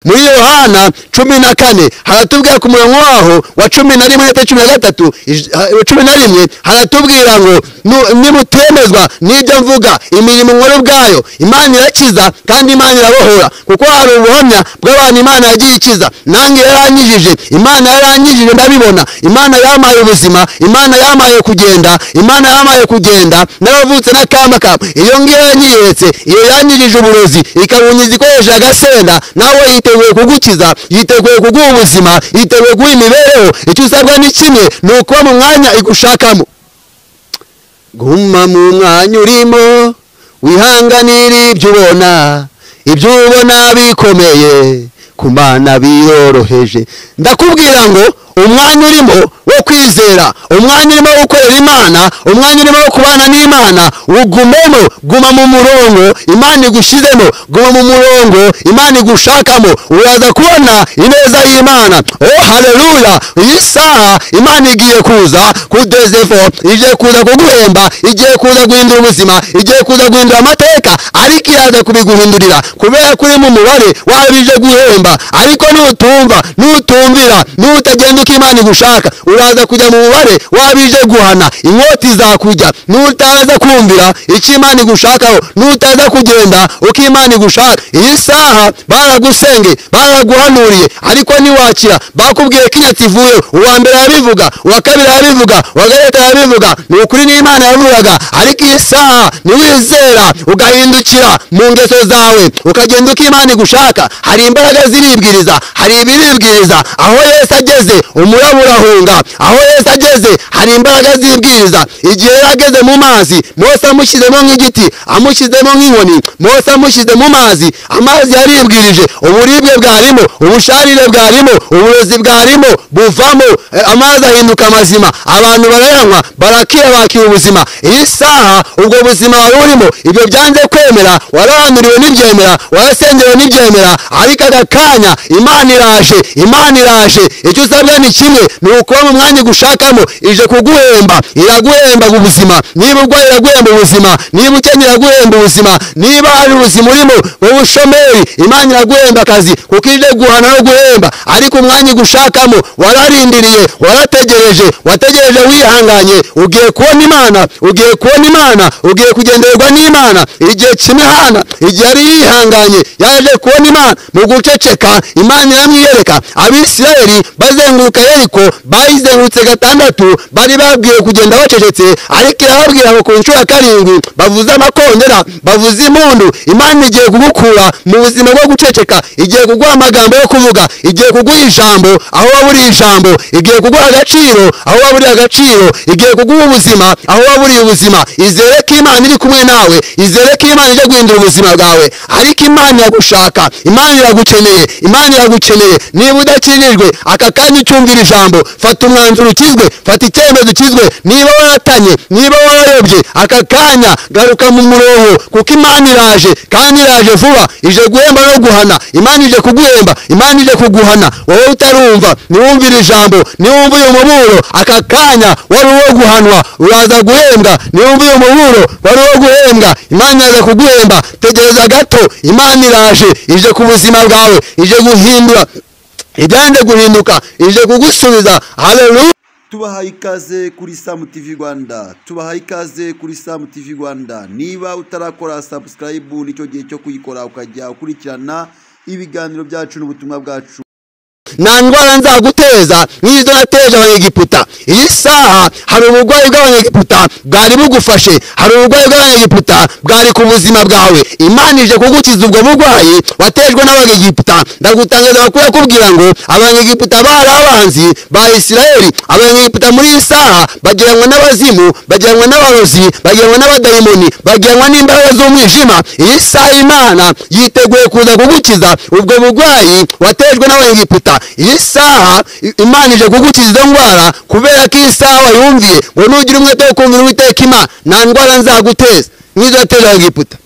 Muri Yohana 14 haratubwira ku murongo waho wa 11 na 13, 11 haratubwira ngo nimutemezwa n'ibyo mvuga, imirimo nkora ubwayo. Imana irakiza kandi Imana irabohora, kuko hari ubuhamya bw'abantu Imana yagiye ikiza. Nange yaranyijije, Imana yaranyijije ndabibona. Imana yamaye ubuzima, Imana yamaye kugenda, Imana yamaye kugenda naravutse n'akamba. Iyo ngiyo yanyiyeretse, iyo yanyijije uburozi ikabunyiza ikoresha agasenda, nawe yiteguye kugukiza, yiteguye kuguha ubuzima, yiteguye kuguha imibereho. Icyo usabwa ni kimwe, ni ukuba mu mwanya igushakamo. Guma mu mwanya urimo, wihanganire ibyo ubona, ibyo ubona bikomeye ku Mana biyoroheje. Ndakubwira ngo umwanya urimo wo kwizera, umwanya urimo wo gukorera Imana, umwanya urimo wo kubana n'Imana, ugumemo. Guma mu murongo Imana igushyizemo, guma mu murongo Imana igushakamo, uraza kubona ineza y'Imana. Oh haleluya! Iyi saha Imana igiye kuza kudezefo, igiye kuza kuguhemba, igiye kuza guhindura ubuzima, igiye kuza guhindura amateka, ariko iraza kubiguhindurira kubera kuri mu mubare wabije guhemba. Ariko nutumva, nutumvira, nutagenda uko Imana igushaka, uraza kujya mu mubare wabije guhana, inkota izakujya. Nutaza kumvira icyo Imana igushakaho, nutaza kugenda uko Imana igushaka. Iyi saha baragusenge, baraguhanuriye, ariko ntiwakira. Bakubwiye ko inyatsi ivuye, uwa mbere arabivuga, uwa kabiri arabivuga, uwa gatatu arabivuga, ni ukuri n'Imana yavugaga. Ariko iyi saha niwizera ugahindukira mu ngeso zawe, ukagenda uko Imana igushaka, hari imbaraga ziribwiriza, hari ibiribwiriza. Aho Yesu ageze umuraba urahunga, aho Yesu ageze hari imbaraga zibwiriza. Igihe yageze mu mazi, Mose amushyizemo nk'igiti, amushyizemo nk'inkoni, Mose amushyize mu mazi, amazi yaribwirije, uburibwe bwarimo, ubusharire bwarimo, uburozi bwarimo buvamo, amazi ahinduka mazima, abantu barayanywa, barakira, bakira ubuzima. Iyi saha ubwo buzima wari urimo, ibyo byanze kwemera, warahanuriwe n'ibyemera, warasengewe n'ibyemera, ariko aka kanya Imana iraje, Imana iraje. Icyo usabwa ni kimwe, ni ukuba mu mwanya igushakamo. Ije kuguhemba, iraguhemba ubuzima. Niba urwaye iraguhemba ubuzima, niba ukennye iraguhemba ubuzima, niba hari ubuzima urimo ubushomeri, Imana iraguhemba akazi, kuko ije guhana no guhemba. Ariko umwanya igushakamo wararindiriye, warategereje, wategereje wihanganye, ugiye kubona Imana, ugiye kubona Imana, ugiye kugendererwa n'Imana. Igihe kimwe Hana, igihe yari yihanganye, yaje kubona Imana mu guceceka, Imana iramwiyereka. Abisirayeli bazenguruka Yeriko, bayizengurutse 6, bari babwiye kugenda bacecetse, ariko irababwira ngo ku nshuro ya 7 bavuze amakondera, bavuze impundu. Imana igiye kugukura mu buzima bwo guceceka, igiye kuguha amagambo yo kuvuga, igiye kuguha ijambo aho waburiye ijambo, igiye kuguha agaciro aho waburiye agaciro, igiye kuguha ubuzima aho waburiye ubuzima. Izere ko Imana iri kumwe nawe, izere ko Imana ije guhindura ubuzima bwawe. Ariko Imana iragushaka, Imana iragukeneye, Imana iragukeneye. Niba udakijijwe aka kanya ucyumvira ijambo, fata umwanzuro ukizwe, fata icyemezo ukizwe. Niba waratanye, niba warayobye, aka kanya garuka mu murongo, kuko Imana iraje, kandi iraje vuba, ije guhemba no guhana. Imana ije kuguhemba, Imana ije kuguhana. Wowe utarumva, niwumvira ijambo, niwumva uyu muburo, aka kanya wari uwo guhanwa, uraza guhembwa. Niwumva uyu muburo wari uwo guhembwa, Imana iraza kuguhemba. Tegereza gato, Imana iraje, ije ku buzima bwawe, ije guhindura ibyanze guhinduka, ije kugusubiza. Haleluya! Tubahaye ikaze kuri Sam TV Rwanda, tubahaye ikaze kuri Sam TV Rwanda. Niba utarakora subscribe, nicyo gihe cyo kuyikora, ukajya ukurikirana ibiganiro byacu n'ubutumwa bwacu. Nta ndwara nzaguteza nk'izo nateje Abanyegiputa. Iyi saha hari uburwayi bw'Abanyegiputa bwari bugufashe, hari uburwayi bw'Abanyegiputa bwari ku buzima bwawe. Imana ije kugukiza ubwo burwayi watejwe n'Abanyegiputa. Ndagutangaza amakuru akubwira ngo Abanyegiputa bari abanzi ba Isirayeli. Abanyegiputa muri iyi saha bagiranwa n'abazimu, bagiranwa n'abarozi, bagiranwa n'abadayimoni, bagiranwa n'imbaraga z'umwijima. Iyi saha Imana yiteguye kuza kugukiza ubwo burwayi watejwe n'Abanyegiputa. Iyi saha Imana ije kugukiza izo ndwara, kubera ko iyi saha wayumviye ngo nugira umwete wo kumvira Uwiteka Imana, nta ndwara nzaguteza nk'izo yateje Abanyegiputa.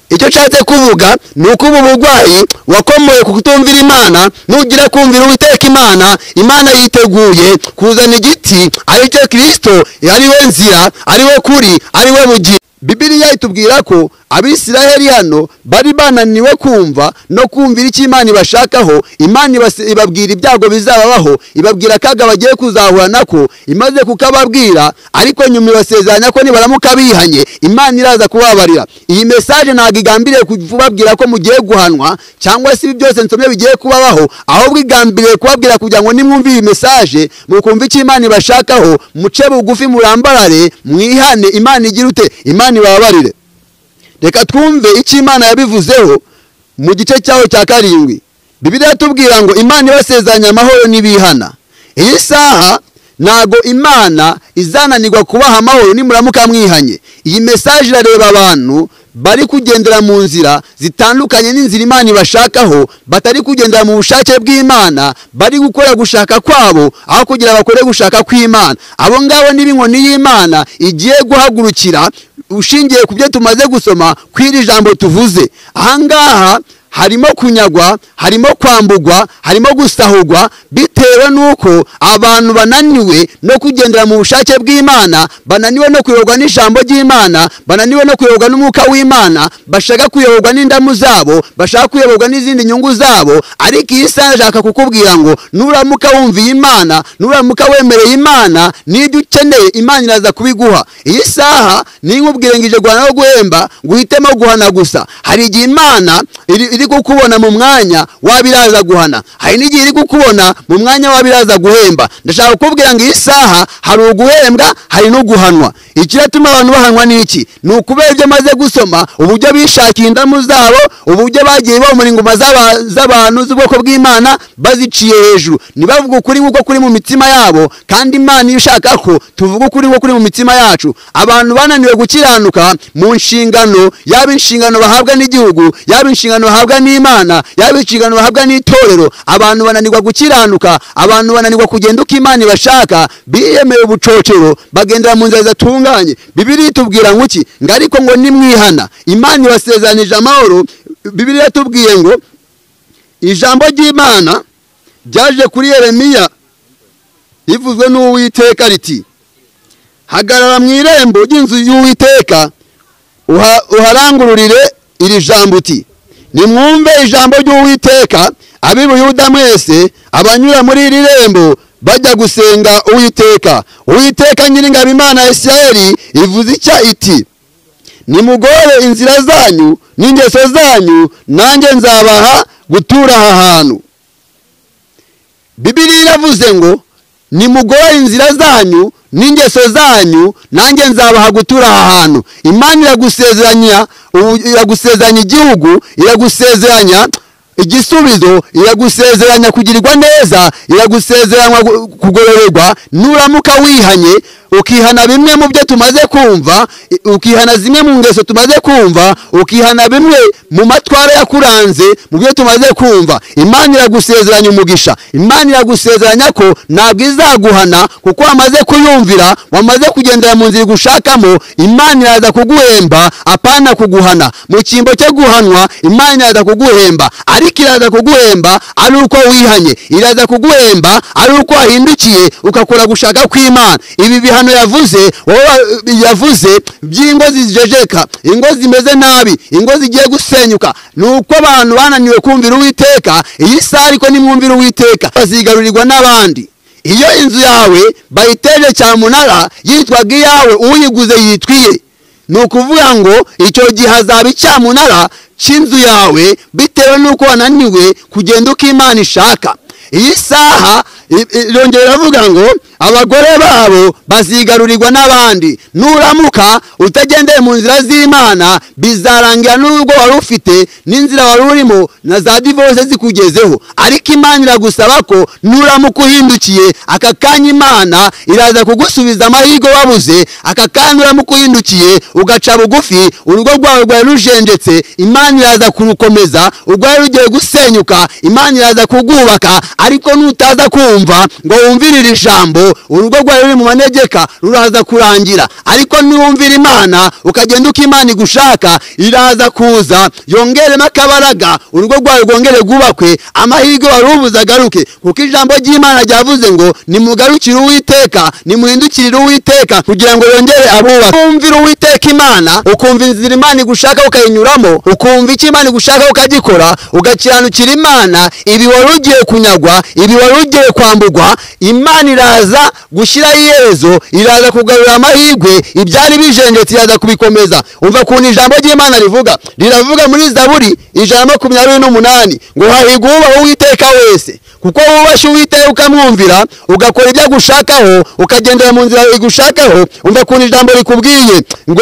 Icyo nshatse kuvuga ni uko ubu burwayi wakomoye ku kutumvira Imana, nugira kumvira Uwiteka Imana, Imana yiteguye kuzana igiti aricyo Kristo, ari we nzira, ari we kuri, ari we bugingo. Bibiliya itubwira ko Abisiraheli hano bari bananiwe kumva no kumvira icyo Imana ibashakaho. Imana ibabwira ibyago bizababaho, ibabwira akaga bagiye kuzahura nako, imaze kukababwira, ariko nyuma ibasezeranya ko nibaramuka bihanye Imana iraza kubabarira. Iyi message ntabwo igambiriye kubabwira ko mugiye guhanwa cyangwa se ibi byose nsomye bigiye kubabaho, ahubwo igambiriye kubabwira kugira ngo nimwumve iyi message mukumva icyo Imana ibashakaho, muce bugufi, murambarare, mwihane, Imana igira ute? Imana ibabarire. Reka twumve icyo Imana yabivuzeho mu gice cyaho cya 7. Bibiliya yatubwira ngo Imana ibasezeranya amahoro n'ibihana. Iyi saha ntago Imana izananirwa kubaha amahoro nimuramuka mwihanye. Iyi message irareba abantu bari kugendera mu nzira zitandukanye n'inzira Imana ibashakaho, batari kugendera mu bushake bw'Imana, bari gukora gushaka kwabo aho kugira bakore gushaka kw'Imana. Abo ngabo n'ibinkoni y'Imana igiye guhagurukira ushingiye ku byo tumaze gusoma kw'iri jambo tuvuze. Ahangaha harimo kunyagwa, harimo kwambugwa, harimo gusahugwa, bitewe nuko abantu bananiwe no kugendera mu bushake bw'Imana, bananiwe no kuyoborwa n'ijambo ry'Imana, bananiwe no kuyoborwa n'umwuka w'Imana, bashaka kuyoborwa n'indamu zabo, bashaka kuyoborwa n'izindi nyungu zabo. Ariko iyi saha ashaka kukubwira ngo nuramuka wumviye Imana, nuramuka wemereye Imana, n'ibyo ukeneye Imana iraza kubiguha. Iyi saha ninkubwire ngije guhana no guhemba, nguhitemo guhana gusa. Hari igihe Imana iri kukubona mu mwanya wabiraza guhana, hari n'igihe iri kukubona mu mwanya wabiraza guhemba. Ndashaka kukubwira ngo iyi saha hari uguhembwa, hari no guhanwa. Ikiratuma abantu bahanwa n'iki? Ni ukubera ibyo maze gusoma, uburyo bishakiye indamu zabo, uburyo bagiye bomora ingoma z'abantu z'ubwoko bw'Imana baziciye hejuru, ntibavuge ukuri nk'uko kuri mu mitima yabo. Kandi Imana iyo ishaka ko tuvuga ukuri nk'uko kuri mu mitima yacu. Abantu bananiwe gukiranuka mu nshingano, yaba inshingano bahabwa n'igihugu, yaba inshingano bahabwa n'Imana, yaba inshingano bahabwa n'itorero. Abantu bananirwa gukiranuka, abantu bananirwa kugenda uko Imana ibashaka, biyemeye ubucocero, bagendera mu nzira zidatunganye. Bibiliya itubwira ngo iki? Ngo ariko ngo nimwihana, Imana ibasezeranije amahoro. Bibiliya itubwiye ngo ijambo ry'Imana ryaje kuri Yeremiya rivuzwe n'Uwiteka riti: hagarara mu irembo ry'inzu y'Uwiteka, uharangururire iri jambo uti: nimwumve ijambo ry'Uwiteka, ab'i Buyuda mwese abanyura muri iri rembo bajya gusenga Uwiteka. Uwiteka Nyiringabo Imana ya Isirayeli ivuze icya iti: nimugore inzira zanyu n'ingeso zanyu, nanjye nzabaha gutura aha hantu. Bibiliya iravuze ngo nimugore inzira zanyu n'ingeso zanyu, nanjye nzabaha gutura aha hantu. Imana iragusezeranya, iragusezeranya igihugu, iragusezeranya igisubizo, iragusezeranya kugirirwa neza, iragusezeranya kugororerwa. Nuramuka wihanye, ukihana bimwe mu byo tumaze kumva, ukihana zimwe mu ngeso tumaze kumva, ukihana bimwe mu matwara yakuranze mu byo tumaze kumva, Imana iragusezeranya umugisha. Imana iragusezeranya ko ntabwo izaguhana kuko wamaze kuyumvira, wamaze kugendera mu nzira igushakamo. Imana iraza kuguhemba, apana kuguhana. Mu cyimbo cyo guhanwa, Imana iraza kuguhemba, ariko iraza kuguhemba ari uko wihanye, iraza kuguhemba ari uko wahindukiye ukakora gushaka kw'Imana. Ibi bihano yavuze, yavuze by'ingo zijejeka, ingo zimeze nabi, ingo zigiye gusenyuka, nuko abantu bananiwe kumvira Uwiteka. Iyi saha ariko nimwumvira Uwiteka bazigarurirwa n'abandi. Iyo inzu yawe bayiteje cyamunara yitwaga iyawe, uyiguze yitwiye, ni ukuvuga ngo icyo gihe hazaba icyamunara cy'inzu yawe bitewe n'uko wananiwe kugenda uko Imana ishaka. Iyi saha irongera iravuga ngo abagore babo bazigarurirwa n'abandi. Nuramuka utagendeye mu nzira z'Imana, bizarangira n'ubwo wari ufite n'inzira wari urimo na za divorce zikugezeho. Ariko Imana iragusaba ko nuramuka uhindukiye aka kanya, Imana iraza kugusubiza amahirwe wabuze. Aka kanya nuramuka uhindukiye ugaca bugufi, urugo rwawe rwari rujenjetse, Imana iraza kurukomeza. Urwari rugiye gusenyuka, Imana iraza kugubaka. Ariko nutaza kumva ngo wumvirire ijambo, Urugo rwawe ruri mu manegeka ruraza kurangira, ariko niwumvira Imana ukagenda uko Imana igushaka, iraza kuza yongeremo akabaraga, urugo rwawe rwongere rwubakwe, amahirwe wari ubuze agaruke. Kuko ijambo ry'Imana ryavuze ngo nimugarukire Uwiteka, nimuhindukirire Uwiteka kugira ngo yongere abubake. Wumvira Uwiteka Imana, ukumva inzira Imana igushaka ukayinyuramo, ukumva icyo Imana igushaka ukagikora, ugakiranukira Imana, ibi wari ugiye kunyagwa, ibi wari ugiye kwambugwa, Imana iraza gushyiraho iherezo, iraza kugarura amahirwe, ibyari bijenjetse iraza kubikomeza. Umva ukuntu ijambo ry'Imana rivuga, riravuga muri Zaburi 128 ngo hahirwa uwubaha Uwiteka wese, kuko wubashye Uwiteka ukamwumvira, ugakora ibyo agushakaho, ukagendera mu nzira igushakaho. Umva ukuntu ijambo rikubwiye ngo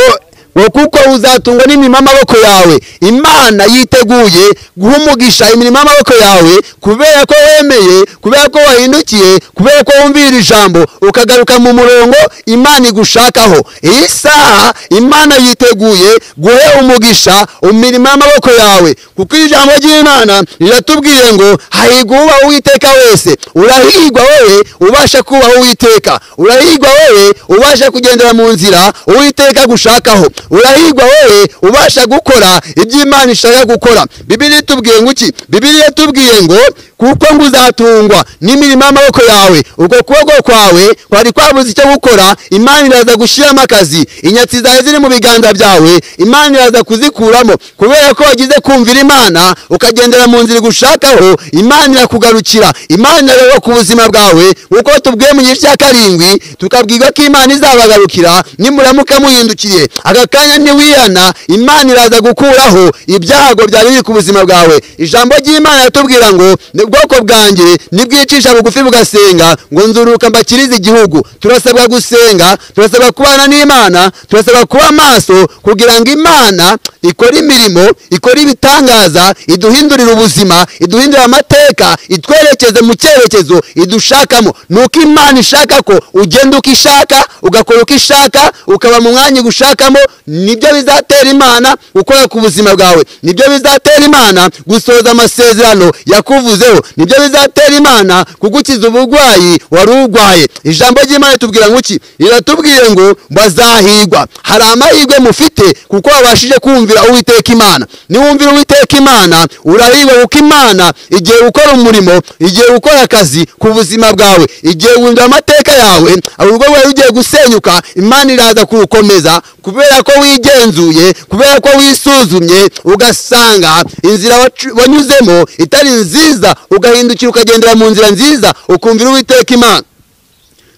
kuko uzatungwa n'imirimo y'amaboko yawe. Imana yiteguye guha umugisha imirimo y'amaboko yawe, kubera ko wemeye, kubera ko wahindukiye, kubera ko wumvira ijambo ukagaruka mu murongo Imana igushakaho. Iyi saha Imana yiteguye guhe umugisha imirimo y'amaboko yawe, kuko ijambo ry'Imana riratubwiye ngo hahirwa uwubaha Uwiteka wese. Urahirwa wowe ubasha kubaha Uwiteka, urahirwa wowe ubasha kugendera mu nzira Uwiteka agushakaho, urahirwa wowe ubasha gukora ibyo Imana ishaka gukora. Bibiliya itubwiye ngo iki? Bibiliya itubwiye ngo kuko ngo uzatungwa n'imirimo y'amaboko yawe. Uko kuboko kwawe kwari kwabuze icyo gukora, Imana iraza gushyiramo akazi. Inyatsi zawe ziri mu biganza byawe, Imana iraza kuzikuramo, kubera ko wagize kumvira Imana ukagendera mu nzira igushakaho. Imana irakugarukira, Imana irareba ku buzima bwawe. Uko tubwiye mu gice cya 7 tukabwirwa ko Imana izabagarukira nimuramuka muhindukiye. Aka kanya niwihana, Imana iraza gukuraho ibyago byari biri ku buzima bwawe. Ijambo ry'Imana yatubwira ngo ubwoko bwanjye nibwicisha bugufi bugasenga, ngo nzuruka mbakirize igihugu. Turasabwa gusenga, turasabwa kubana n'Imana, turasabwa kuba maso kugira ngo Imana ikore imirimo, ikore ibitangaza, iduhindurire ubuzima, iduhindurire amateka, itwerekeze mu cyerekezo idushakamo. Nuko Imana ishaka ko ugenda uko ishaka, ugakora uko ishaka, ukaba mu mwanya igushakamo. Nibyo bizatera Imana gukora ku buzima bwawe, nibyo bizatera Imana gusohoza amasezerano yakuvuzeho, nibyo bizatera Imana kugukiza uburwayi wari urwaye. Ijambo ry'Imana ritubwira ngo iki? Riratubwiye ngo bazahirwa. Hari amahirwe mufite kuko wabashije kumvira Uwiteka Imana. Niwumvira Uwiteka Imana urahirwa, kuko Imana igiye gukora umurimo, igiye gukora akazi ku buzima bwawe, igiye guhindura amateka yawe. Urugo rwawe rugiye gusenyuka, Imana iraza kurukomeza, kubera ko wigenzuye, kubera ko wisuzumye, ugasanga inzira wanyuzemo itari nziza, ugahindukira ukagendera mu nzira nziza, ukumvira Uwiteka Imana.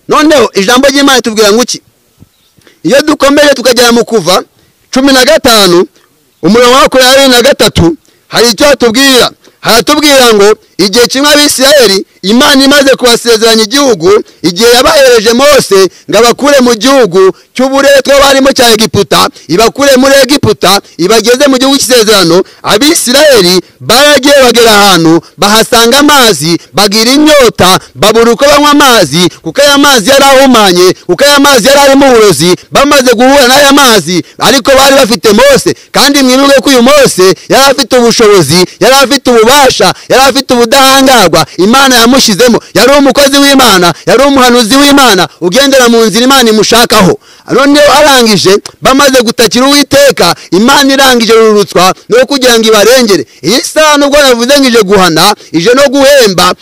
Noneho ijambo ry'Imana ritubwira ngo iki? Iyo dukomeje tukagera mu Kuva 15 umurongo wa 23, hari icyo hatubwira. Haratubwira ngo igihe kimwe Abisirayeli Imana imaze kubasezeranya igihugu, igihe yabahereje Mose ngo abakure mu gihugu cy'uburetwa barimo cya Egiputa, ibakure muri Egiputa ibageze mu gihugu cy'isezerano, Abisirayeli baragiye bagera ahantu bahasanga amazi, bagira inyota, babura uko banywa amazi, kuko aya mazi yari ahumanye, kuko aya mazi yari arimo uburozi. Bamaze guhura n'aya mazi, ariko bari bafite Mose, kandi mwibuke ko uyu Mose yari afite ubushobozi, yari afite ububasha, yari afite ubudahangarwa Imana yamushyizemo. Yari umukozi w'Imana, yari umuhanuzi w'Imana ugendera mu nzira Imana imushakaho. Noneho arangije, bamaze gutakira Uwiteka, Imana irangije rurutswa no kugira ngo ibarengere. Iyi saha nubwo navuze ngo ije guhana, ije no guhemba,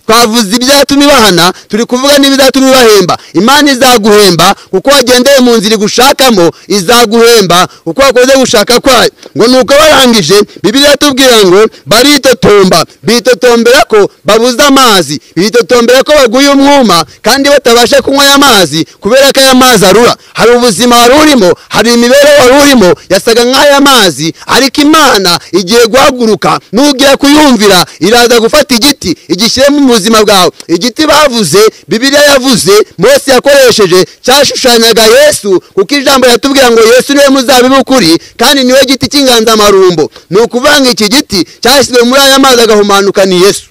twavuze ibyatuma ibahana, turi kuvuga n'ibizatuma ibahemba. Imana izaguhemba kuko wagendeye mu nzira igushakamo, izaguhemba kuko wakoze gushaka kwayo. Ngo nuko barangije, Bibiliya yatubwira ngo baritotomba, bitotombera ko babuze amazi, bitotombera ko baguye umwuma kandi batabasha kunywa aya mazi kubera ko aya mazi arura. Hari ubuzima wari urimo, hari imibereho wari urimo yasaga nk'aya mazi, ariko Imana igiye guhaguruka, nugira kuyumvira iraza gufata igiti igishyire mu buzima bwawe. Igiti bavuze, Bibiliya yavuze, Mose yakoresheje cyashushanyaga Yesu, kuko ijambo yatubwira ngo Yesu niwe muzabibu ukuri kandi niwe giti cy'inganzamarumbo. Ni ukuvanga iki giti cyashyizwe muri aya mazi agahumanuka ni Yesu.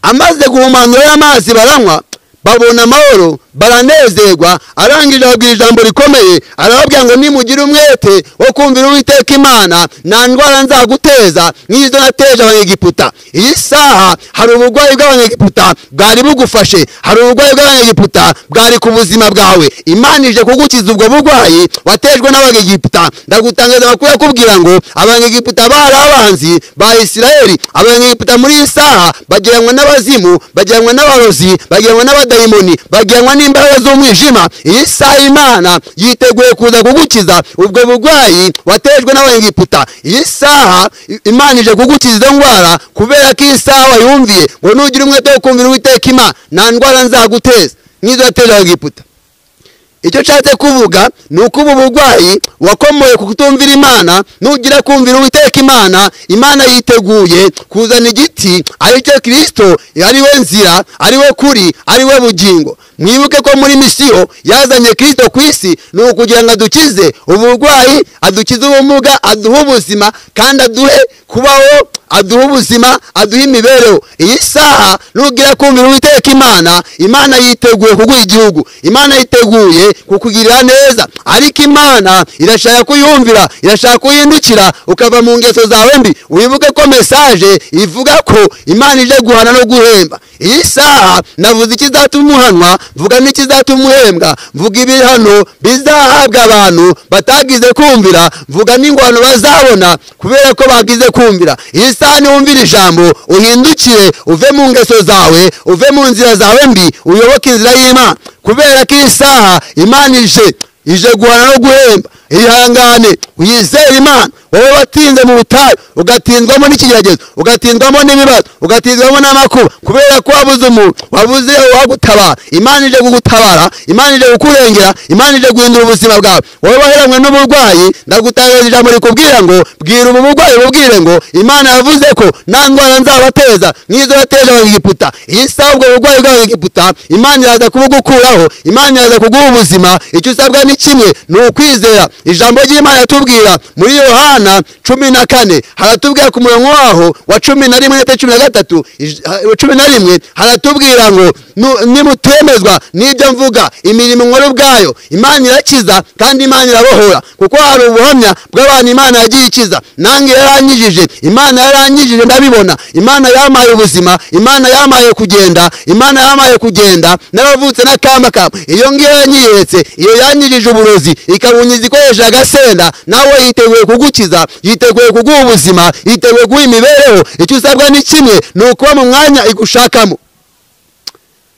Amaze guhumanura aya mazi baranywa, Babona amahoro, baranezerwa. Arangije ababwira ijambo rikomeye, arababwira ngo nimugire umwete wo kumvira Uwiteka Imana, nta ndwara nzaguteza nk'izo nateje Abanyegiputa. Iyi saha hari uburwayi bw'Abanyegiputa bwari bugufashe, hari uburwayi bw'Abanyegiputa bwari ku buzima bwawe. Imana ije kugukiza ubwo burwayi watejwe n'Abanyegiputa. Ndagutangaza amakuru akubwira ngo Abanyegiputa bari abanzi ba Isirayeli. Abanyegiputa muri iyi saha bagiranwa n'abazimu, bagiranwa n'abarozi, bagiranwa n'abadayimoni, bagiranwa n'imbaraga z'umwijima. Iyi saha Imana yiteguye kuza kugukiza ubwo burwayi watejwe n'Abanyegiputa. Iyi saha Imana ije kugukiza izo ndwara, kubera ko iyi saha wayumviye ngo nugira umwete wo kumvira Uwiteka Imana, nta ndwara nzaguteza nk'izo yateje Abanyegiputa. Icyo nshatse kuvuga ni uko ubu burwayi wakomoye ku kutumvira Imana, nugira kumvira Uwiteka Imana, Imana yiteguye kuzana igiti aricyo Kristo, ari we nzira, ari we kuri, ari we bugingo. Mwibuke ko muri misiyo yazanye Kristo ku isi ni ukugira ngo adukize uburwayi, adukize ubumuga, aduhe ubuzima, kandi aduhe kubaho, aduhe ubuzima, aduhe imibereho. Iyi saha nugira kumvira Uwiteka Imana, Imana yiteguye kuguha igihugu, Imana yiteguye kukugirira neza. Ariko Imana irashaka kuyumvira, irashaka kuyindukira ukava mu ngeso zawe mbi. Wibuke ko message ivuga ko Imana ije guhana no guhemba. Iyi saha navuze ikizatuma uhanwa, mvuga n'ikizatuma uhembwa, mvuga ibihano bizahabwa abantu batagize kumvira, mvuga n'ingwano bazabona kubera ko bagize kumvira. Iyi saha niwumvira ijambo, uhindukire, uve mu ngeso zawe, uve mu nzira zawe mbi, uyoboke inzira y'Imana, kubera ko iyi saha Imana ije guhana no guhemba. Ihangane, wizere Imana. Wowe watinze mu butayu, ugatindwamo n'ikigeragezo, ugatindwamo n'ibibazo, ugatindwamo n'amakuba, kubera ko wabuze umuntu, wabuze uwagutabara. Imana ije kugutabara, Imana ije kukurengera, Imana ije guhindura ubuzima bwawe. Wowe waheranwe n'uburwayi, ndagutangaza ijambo rikubwira ngo bwira ubu burwayi, bubwire ngo Imana yavuze ko nta ndwara nzabateza nk'izo yateje Abanyegiputa. Iyi saha ubwo burwayi bw'Abanyegiputa Imana iraza kubugukuraho, Imana iraza kuguha ubuzima. Icyo usabwa ni kimwe, ni ukwizera. Ijambo ry'Imana yatubwira muri Yohana 14, haratubwira ku murongo waho wa 11 ndetse 13, 11 haratubwira ngo nimutemezwa n'ibyo mvuga, imirimo nkora ubwayo. Imana irakiza kandi Imana irabohora, kuko hari ubuhamya bw'abantu Imana yagiye ikiza. Nange yaranyijije, Imana yaranyijije, ndabibona. Imana yamaye ubuzima, Imana yamaye kugenda, Imana yamaye kugenda, naravutse n'akamba kamba. Iyo ngiyo yanyiyeretse, iyo yanyijije uburozi, ikabunyiza ikoresha agasenda, nawe yiteguye kugukiza, yiteguye kuguha ubuzima, yiteguye kuguha imibereho. Icyo usabwa ni kimwe, ni ukuba mu mwanya igushakamo.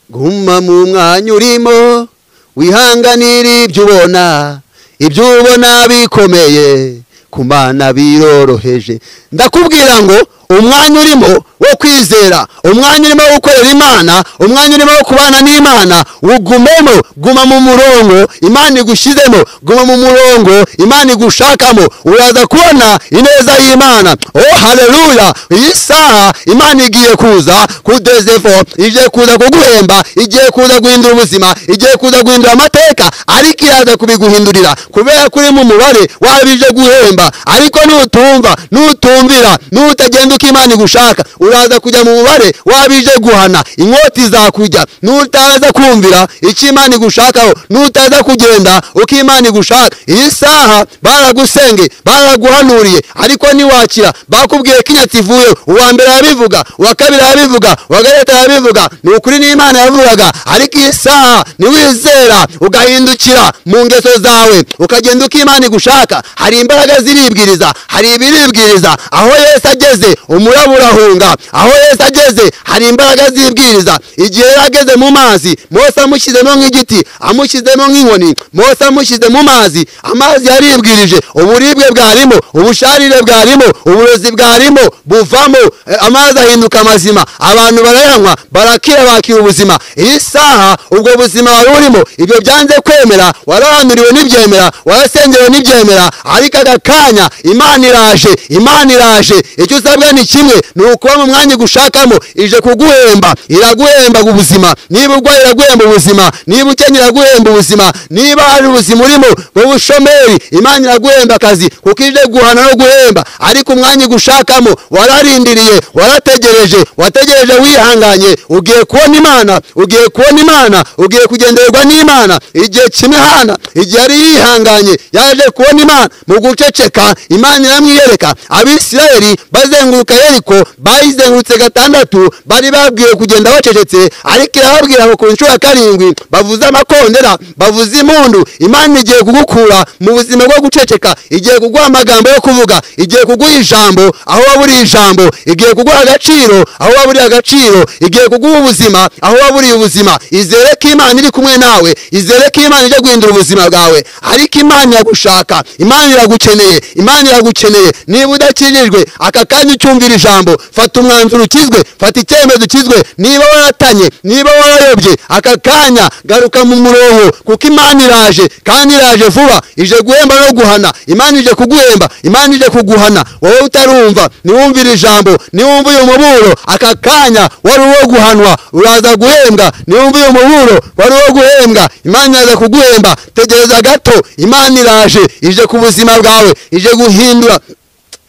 Guma mu mwanya urimo, wihanganire ibyo ubona, ibyo ubona bikomeye, ku Mana biroroheje. Ndakubwira ngo umwanya urimo wo kwizera, umwanya urimo wo gukorera Imana, umwanya urimo wo kubana n'Imana, ugumemo. Guma mu murongo Imana igushyizemo, guma mu murongo Imana igushakamo, uraza kubona ineza y'Imana. Oh haleluya! Iyi saha Imana igiye kuza kudezefo, igiye kuza kuguhemba, igiye kuza guhindura ubuzima, igiye kuza guhindura amateka, ariko iraza kubiguhindurira kubera kuri mu mubare wabije guhemba. Ariko nutumva, nutumvira, nutagenda uko Imana igushaka, uraza kujya mu mubare wabije guhana, inkota izakujya. Nutaza kumvira icyo Imana igushakaho, nutaza kugenda uko Imana igushaka. Iyi saha baragusenge, baraguhanuriye, ariko ntiwakira. Bakubwiye ko inyatsi ivuyeho, uwa mbere arabivuga, uwa kabiri arabivuga, uwa gatatu arabivuga, ni ukuri n'Imana yavugaga. Ariko iyi saha niwizera ugahindukira mu ngeso zawe, ukagenda uko Imana igushaka, hari imbaraga ziribwiriza, hari ibiribwiriza. Aho Yesu ageze umuraba urahunga, aho Yesu ageze hari imbaraga zibwiriza. Igihe yageze mu mazi, Mose amushyizemo nk'igiti, amushyizemo nk'inkoni, Mose amushyize mu mazi, amazi yaribwirije, uburibwe bwarimo, ubusharire bwarimo, uburozi bwarimo buvamo, amazi ahinduka mazima, abantu barayanywa, barakira, bakira ubuzima. Iyi saha ubwo buzima wari urimo, ibyo byanze kwemera, warahanuriwe n'ibyemera, warasengewe n'ibyemera, ariko aka kanya Imana iraje, Imana iraje. Icyo usabwa ni kimwe, ni ukuba mu mwanya igushakamo. Ije kuguhemba, iraguhemba ubuzima. Niba urwaye iraguhemba ubuzima, niba ukennye iraguhemba ubuzima, niba hari ubuzima urimo bw'ubushomeri, Imana iraguhemba akazi, kuko ije guhana no guhemba. Ariko umwanya igushakamo wararindiriye, warategereje. Wategereje, wategereje wihanganye, ugiye kubona Imana, ugiye kubona Imana, ugiye kugendererwa n'Imana. Igihe kimwe Hana igihe yari yihanganye yaje kubona Imana mu guceceka, Imana iramwiyereka. Abisirayeli bazenguruka Yeriko, bayizengurutse 6, bari babwiwe kugenda bacecetse, ariko irababwira ngo ku nshuro ya 7 bavuze amakondera, bavuze impundu. Imana igiye kugukura mu buzima bwo guceceka, igiye kuguha amagambo yo kuvuga, igiye kuguha ijambo aho waburiye ijambo, igiye kuguha agaciro aho waburiye agaciro, igiye kuguha ubuzima aho waburiye ubuzima. Izere ko Imana iri kumwe nawe, izere ko Imana ije guhindura ubuzima bwawe. Ariko Imana iragushaka, Imana iragukeneye, Imana iragukeneye. Niba udakijijwe aka kanya ucyumvira ijambo, fata umwanzuro ukizwe, fata icyemezo ukizwe. Niba waratanye, niba warayobye, aka kanya garuka mu murongo, kuko Imana iraje, kandi iraje vuba, ije guhemba no guhana. Imana ije kuguhemba, Imana ije kuguhana. Wowe utarumva, niwumvira ijambo, niwumva uyu muburo, aka kanya wari uwo guhanwa, uraza guhembwa. Niwumva uyu muburo wari uwo guhembwa, Imana iraza kuguhemba. Tegereza gato, Imana iraje, ije ku buzima bwawe, ije guhindura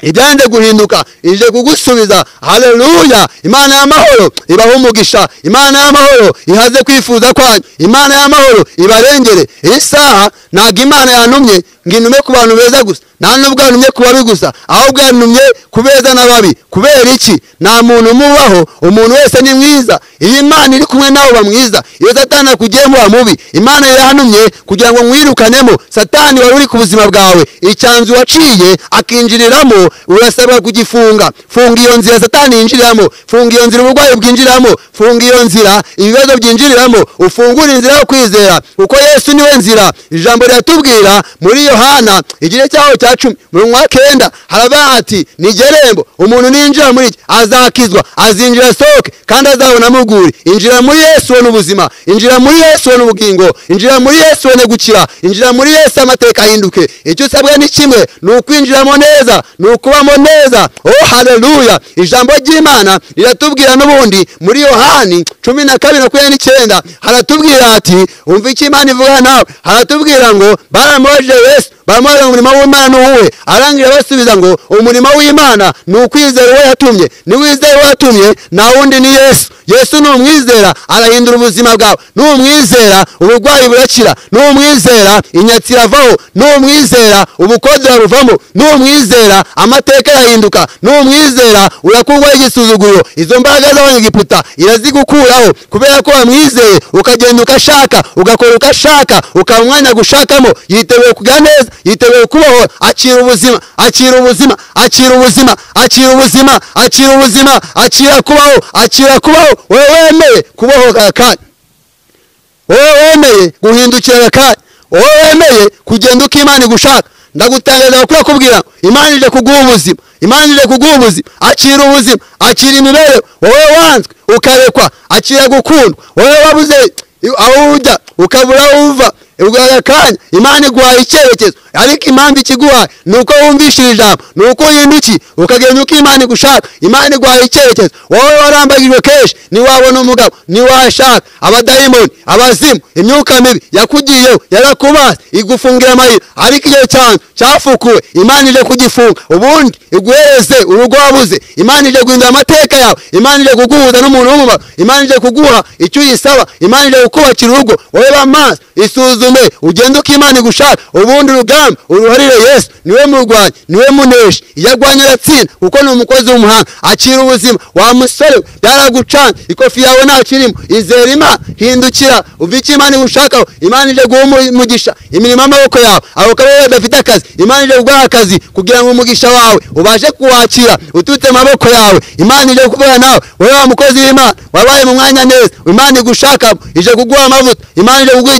ibyanze guhinduka, ije kugusubiza. Haleluya! Imana y'amahoro ibahe umugisha, Imana y'amahoro ihaze kwifuza kwanyu, Imana y'amahoro ibarengere. Isaha ntabwo Imana yantumye ngo intume ku bantu beza gusa, nta nubwo yantumye ku babi gusa, ahubwo yantumye ku beza n'ababi. Kubera iki? Nta muntu umubaho, umuntu wese ni mwiza. Iyo Imana iri kumwe nawe uba mwiza, iyo Satani akugiyemo uba mubi. Imana yarantumye kugira ngo mwirukanemo Satani wari uri ku buzima bwawe. Icyanzu waciye akinjiriramo, urasabwa kugifunga. Funga iyo nzira Satani yinjiriramo, funga iyo nzira uburwayi bwinjiriramo, funga iyo nzira ibibazo byinjiriramo, ufungure inzira yo kwizera, kuko Yesu niwe nzira. Ijambo riratubwira muri Yohana igice cyaho cya 10 murongo wa 9, haravuga ati ni gerembo, umuntu ninjira muri iki azakizwa, azinjira asohoke kandi azabona amuguri. Injira muri Yesu ubone ubuzima, injira muri Yesu ubone ubugingo, injira muri Yesu ubone gukira, injira muri Yesu amateka ahinduke. Icyo usabwa ni kimwe, ni ukwinjiramo neza, ni ukubamo neza. Oh haleluya! Ijambo ry'Imana riratubwira n'ubundi muri Yohani 12:29, haratubwira ati umva icyo Imana ivuga nawe. Haratubwira ngo baramubajije Yesu, baramubajije umurimo w'Imana ni uwuhe? Arangira basubiza ngo umurimo w'Imana ni ukwizera uwo yatumye. Niwizera uwo yatumye, nta wundi ni Yesu. Yesu numwizera arahindura ubuzima bwawe, numwizera uburwayi burakira, numwizera inyatsi iravaho, numwizera ubukodera buvamo, numwizera amateka yahinduka, numwizera urakurwaho igisuzuguro. Izo mbaraga z'abanyegiputa irazigukuraho kubera ko wamwizeye, ukagenda ukashaka, ugakora ukashaka, ukaba umwanya gushakamo. Yiteguye kugira neza, yiteguye kubaho. Akira ubuzima, akira ubuzima, akira ubuzima, akira ubuzima, akira ubuzima, akira kubaho, akira kubaho. Wowe wemeye kubohoka akanya, wowe wemeye guhindukira akanya, wowe wemeye kugenda uko Imana igushaka. Ndagutangaza kurakubwira Imana ije kuguha ubuzima, Imana ije kuguha ubuzima. Akira ubuzima, akira imibereho. Wowe wanzwe ukarekwa, akira gukundwa. Wowe wabuze aho ujya ukabura aho uva, akanya Imana iguhaye icyerekezo. Ariko impamvu ikiguhaye ni uko wumvishije ijambo, ni uko uhindukiye ukagenda uko Imana igushaka. Imana iguhaye icyerekezo. Wowe warambagijwe kenshi, ntiwabona umugabo, ntiwashaka, abadayimoni, abazimu, imyuka mibi yakugiyeho, yarakubaze, igufungira amayira. Ariko igihe cyanzu cyafukuwe, Imana ije kugifunga, ubundi iguhereze urugo wabuze. Imana ije guhindura amateka yawe, Imana ije kuguhuza n'umuntu w'umumaro, Imana ije kuguha icyo uyisaba, Imana ije kukubakira urugo. Wowe ba maso, isuzume, ugende uko Imana igushaka, ubundi urugamba uruharire Yesu. Niwe murwanyi, niwe muneshi. Iyo agwanye aratsinda, kuko ni umukozi w'umuhanga. Akira ubuzima wa musore, byaragucana, ikofi yawe ntakirimo. Izera Imana, hindukira, uve icyo Imana igushakaho. Imana ije guha umugisha imirimo y'amaboko yawe. Abo kaba badafite akazi, Imana ije kuguha akazi kugira ngo umugisha wawe ubashe kuwakira uturutse mu maboko yawe. Imana ije kuvuga nawe, wowe wa mukozi w'Imana wabaye mu mwanya neza, Imana igushakamo, ije kuguha amavuta, Imana ije kuguha